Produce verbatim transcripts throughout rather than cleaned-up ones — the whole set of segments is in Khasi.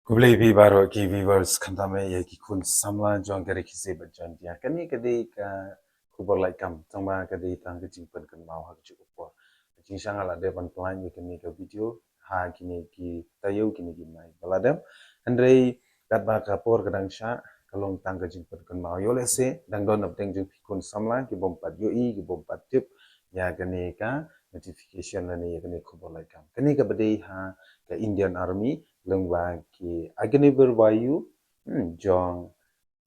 Khublei phi baroh ki viewers, khamtam eh ïa ki khun samla jong ka Ri Khasi bad Jaiñtia. Kane ka dei ka khubor lait kam, tang ba ka dei tang ka jingpynkynmaw ha ka juh ka por. Ka jingshah nga la dep ban pynlait ïa kane ka video ha kine ki taïew, kine ki bnai ba la dep. Hynrei katba ka por ka dang shah, ka long tang ka jingpynkynmaw. Ïoh lehse dang don napdeng jong phi khun samla ki bym pat ïohi, ki bym pat tip ïa kane ka notification lane ïa kane ka khubor lait kam. Kane kaba dei ha ka Indian Army lyngba ki Agniveer Vayu, hmm, jong,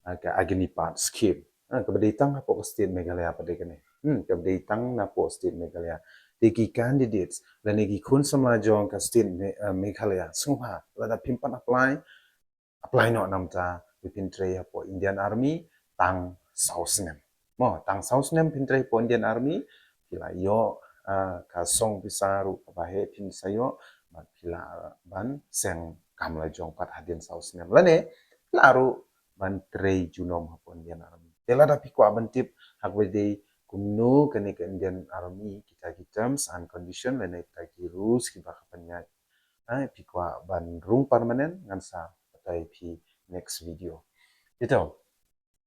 ah, ka Agnipath scheme. Ah, kaba dei tang hapoh ka state Meghalaya pat dei kane. Hmm, kaba dei tang napoh state Meghalaya. Te ki candidates lane ki khun samla jong ka state Me-, ah, Meghalaya, sngewbha lada phim pat apply, apply noh namar ba phin trei hapoh Indian Army tang saw snem. Mo, tang saw snem phin trei hapoh Indian Army, phi la ïoh, ah, ka song pisa ruh kaba heh phin sa ïoh, bad phi lah ban seng kam lajong pat hadien saw snem. Lane phi lah ruh ban trei junom hapoh Indian Army. Te lada phi kwah ban tip ha kaba dei kumno kane ka Indian Army, kita ki terms and condition lane kita ki rules kiba ka pynïaid, eh, phi kwah ban rung permanent, ngan sa batai phi next video. Ito,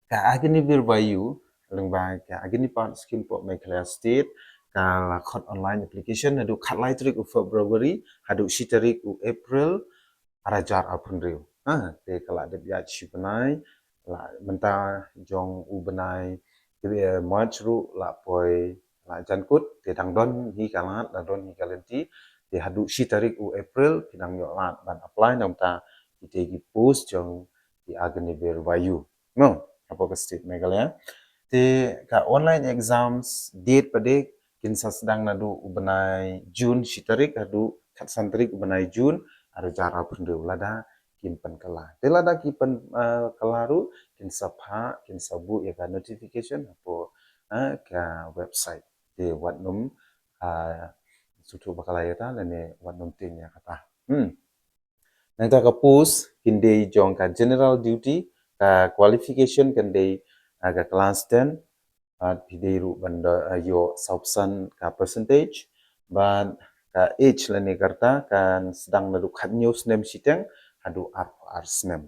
ka Agniveer Vayu lyngba ka Agnipath scheme hapoh Meghalaya State, ka la khot online application naduh khatlai tarik u February haduh shi tarik u April, ar hajar arphew hynriew. Ha, te ka la dep ïaid shi bnai, la mynta jong u bnai, te, eh, March ruh la poi, la jan kut, te dang don hi ka lad, dang don hi ka lynti, te haduh shi tarik u April phi dang ïoh lad ban apply namar kita ki post jong ki Agniveer Vayu. No, hapoh ka state Meghalaya. Te ka online exams date pat de kin sa sdang naduh u bnai June shi tarik haduh khatsan tarik u bnai June ar hajar arphew hynriew lada kin pynkylla. Te lada ki pyn, eh, kylla ruh kin sa phah, kin sa buh ïa ka notification hapoh, eh, ka website. Te wat nym, ah, sngewthuh ba kylla ïa kata lane wat nym tieng ïa kata. Hmm. Nangta ka post kin dei jong ka general duty, ka qualification kan dei, ah, ka class ten, bad phi dei ruh ban da, ah, ïoh saw phew san ka percentage, bad ka age lane ka rta kan sdang naduh khathynñiew snem shiteng haduh arphew ar snem.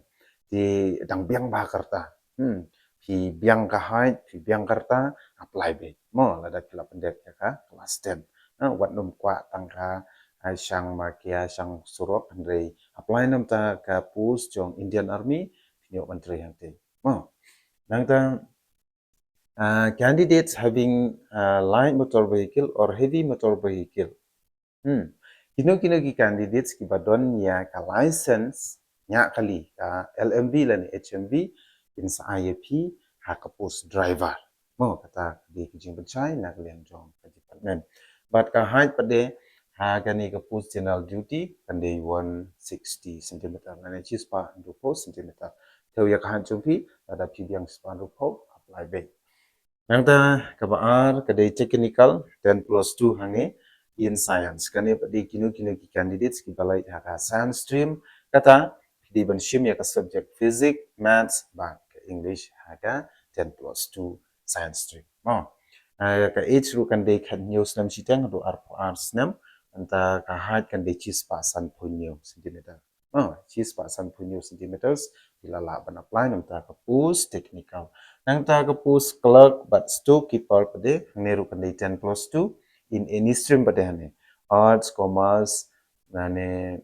Te dang biang bha ka rta. Hmm. Phi biang ka height, phi biang ka rta, apply beit. Mo, lada phi la pyndep ïa ka class ten. Ha, wat nym kwah tang ka, ah, shang makia, shang surok, hynrei apply namar ka post jong Indian Army, phin ïoh ban trei hangtei. Mo. Nangta, ah, candidates having, ah, light motor vehicle or heavy motor vehicle. Hmm. Kino kino ki candidates kiba don ïa ka license ñiah kali, ka L M V lane H M V, kin sa ai ïa phi ha ka post driver. Mo, kata ka dei ka jingpynshai na ka liang jong ka department. Bad ka height pat de ha kane ka post general duty kan dei one sixty centimeter lane shispah hynriewphew centimeter. Te ïa ka height jong phi, lada phi biang shispah hynriewphew, apply beit. Nangta kaba ar ka dei technical, ten plus two hangne in science. Kane pat dei kino kino ki candidates kiba lait ha ka science stream, kata phi dei ban shim ïa ka subject physics, maths bad ka English ha ka ten plus two science stream. Mo. Ah, ka age ruh kan dei khathynñiew snem shiteng haduh arphew ar snem, nangta ka height kan dei shispah sanphew hynñiew centimeter. Ah, shispah sanphew hynñiew centimeters, phi la lah ban apply namar ka post technical. Nangta ka post clerk bad storekeeper pat de, hangne ruh kan dei ten plus two, in any stream pat de hangne. Arts, commerce, lane,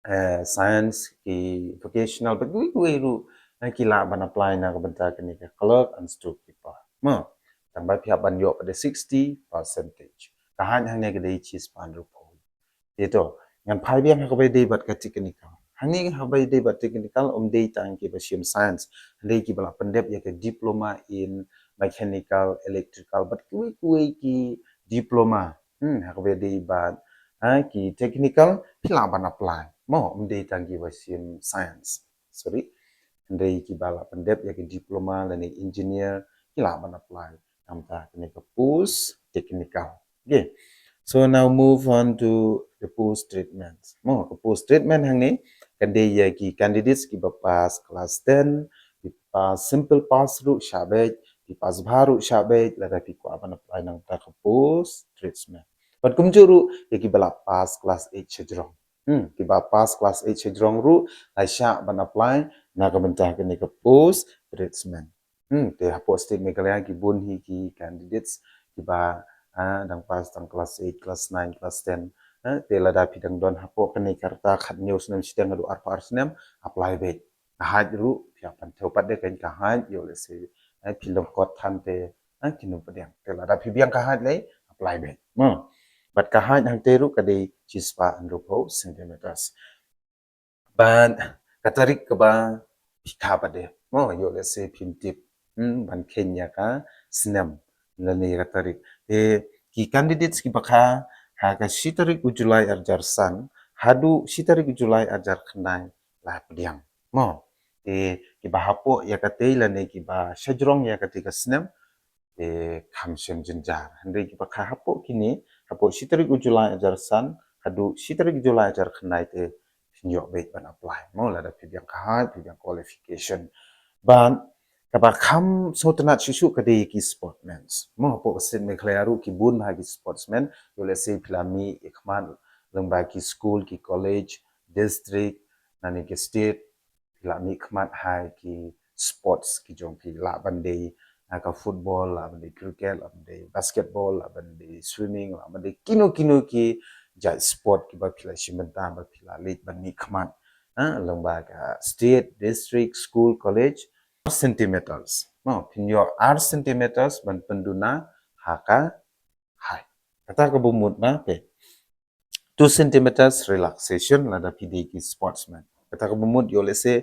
eh, science, ki vocational, bad kiwei kiwei ruh, eh, ki lah ban apply na ka bynta kane ka clerk and storekeeper. Mo, tang ba phi hap ban ïoh pat de sixty percentage. Ka height hangne ka dei shispah hynriewphew. Te to, ngan phai biang ha kaba ïadei bad ka technical. Hangne ha kaba ïadei bad technical, ym dei tang kiba shim science. Hynrei kiba la pyndep ïa ka diploma in mechanical, electrical, bad kiwei kiwei ki diploma. Hmm, ha kaba ïadei bad, ha, ki technical, phi lah ban apply. Mo, ym dei tang kiba shim science. Sorry. Hynrei kiba la pyndep ïa ka diploma lane engineer, ki lah ban apply namar kane ka post technical. Okay. So now move on to the post treatment. Mo, ka post treatment hangne kan dei ïa ki candidates kiba pass class ten, ki pass simple pass ruh shah beit, ki pass bha ruh shah beit, lada phi kwah ban apply namar ka post treatment. Bad kumjuh ruh ïa kiba la pass class eight shajrong. Hmm, kiba pass class eight shajrong ruh la shah ban apply na ka bynta kane ka post tradesman. Hmm, te hapoh State Meghalaya ki bun hi ki candidates kiba, ah, dang pass tang class eight, class nine, class ten. Ah, te lada phi dang don hapoh kane ka rta khathynñiew snem shiteng haduh arphew ar snem, apply beit. Ka height ruh phi hap ban thew pat de kein ka height, ïoh lehse, eh, phi lyngkot than te, eh, kin ym pdiang. Te lada phi biang ka height lei, apply beit. Hmm. Bad ka height hangte ruh ka dei shispah hynriewphew centimeters. Bad ka tarik kaba phi kha pat de. Mo, ïoh lehse phim tip. Hmm, ban kheiñ ïa ka snem lane ïa ka tarik. Te ki candidates kiba kha ha ka shi tarik u July arhajar san haduh shi tarik u July arhajar khyndai la pdiang. Mo, te kiba hapoh ïa katei lane kiba shajrong ïa katei ka snem, te kham shem jynjar. Hynrei kiba kha hapoh kine, hapoh shi tarik u July arhajar san haduh shi tarik u July arhajar khyndai te phin ïoh beit ban apply. Mo, lada phi biang ka height, phi biang qualification. Bad kaba kham sngewtynnat shuh shuh ka dei ki sportsmen. Mo, hapoh ka State Meghalaya ruh ki bun ha ki sportsmen. Ïoh lehse phi la mih ïa khmat lyngba ki school, ki college, district, lane ki state, phi la mih khmat ha ki sports ki jong phi, lah ban dei, ah, ka football, lah ban dei cricket, lah ban dei basketball, lah ban dei swimming, lah ban dei kino kino ki jait sport kiba phi la shim bynta ba phi la leit ban mih khmat. Ah, lyngba ka state, district, school, college, ar centimeters. Mo, phin ïoh ar centimeters ban pynduna ha ka height. Kata kaba mut ba phi two centimeters relaxation lada phi dei ki sportsmen. Kata kaba mut ïoh lehse,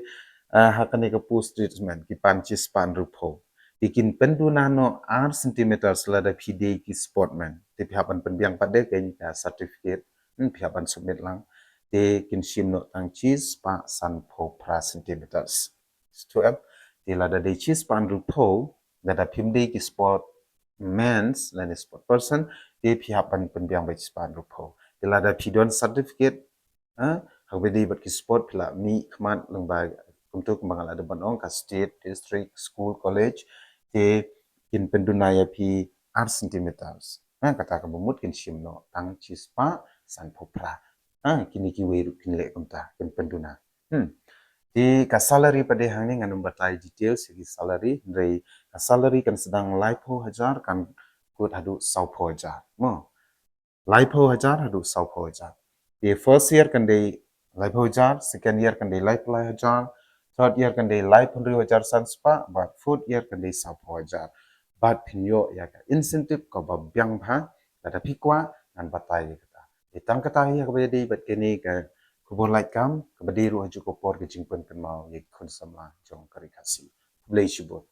ah, ha kane ka post tradesman ki pan shispah hynriewphew. Te kin pynduna noh ar centimeters lada phi dei ki sportsmen. Te phi hap ban pynbiang pat de kein ka certificate. Hmm, phi hap ban submit lang. Te kin shim noh tang shispah sanphew phra centimeters. Stu em. Te lada dei shispah hynriewphew, lada phim dei ki sportsmen lane sportsperson, te phi hap ban pynbiang beit shispah hynriewphew. Te lada phi don certificate, ha, ha kaba dei bad ki sport phi la mih khmat lyngba kumto kumba nga la dep ban ong ka state, district, school, college, te kin pynduna ïa phi ar centimeters. Ha, kata kaba mut kin shim noh tang shispah sanphew phra. Ha, kine kiwei ruh kin leh kumta, kin pynduna. Hmm. Te ka salary pat de hangne ngan ym batai details ïa ki salary, hynrei ka salary kan sdang laiphew hajar kan kut haduh sawphew hajar. Mo. Laiphew hajar haduh sawphew hajar. Te first year kan dei laiphew hajar, second year kan dei laiphew lai hajar, third year kan dei laiphew hynriew hajar san spah, bad fourth year kan dei sawphew hajar. Bad phin ïoh ïa ka incentive kaba biang bha, lada phi kwah ngan batai ïa kata. Te tang kata hi ha kaba ïadei bad kane ka khubor lait kam, kaba dei ruh ha juh ka por ka jingpynkynmaw ïa ki khun samla jong ka Ri Khasi. Khublei shibun.